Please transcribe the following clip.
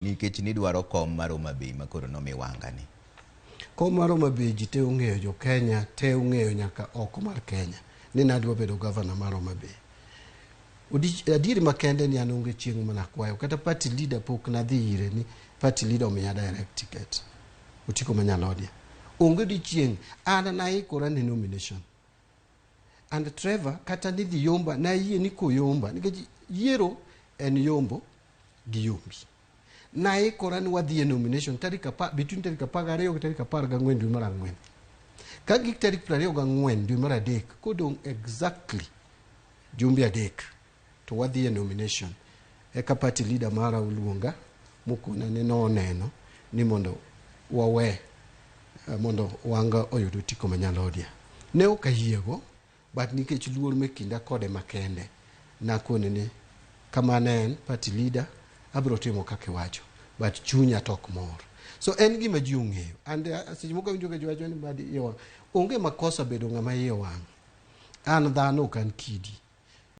Nikech nidwaro kom mar Homa Bay ma koro nomi Wanga ni. Kom mar Homa Bay ji te ong'eyo, jo Kenya te ong'eyo nyaka oko mar Kenya ni nadwa bedo gavana mar Homa Bay. Adieri makende ni an onge chieng' mana kwayo kata party leader pok nadhi ire ni party leader omiya direct ticket. Otiko Manyalodia. Onge odiochieng' an naikora ne nomination. And Trevor kata nidhi yomba nayie ni koyomba nikech yiero en yombo gi yombi. Naikora ni wadhi e nomination tarik apar, between tarik 12 gi tarik 14 dwe mar ang'wen. Ka gik tarik 24 dwe mar adek kodong' exactly jumbe 3 to wadhi e nomination. Eka party leader mara oluonga mokona ni noneno ni mondo wawe mondo Wanga oyud otiko ma Nyalodia. Ne ok ayiego but nikech luor me kinda kode makende nakone ni kamano en party leader abiro timo kaka iwacho but chunya to ok mor. So en gima ji ong'eyo and seche moko awinjo ka ji wacho ni bad iye wang'. Onge makosa bedo ng'ama iye wang'. An dhano ok an kidi.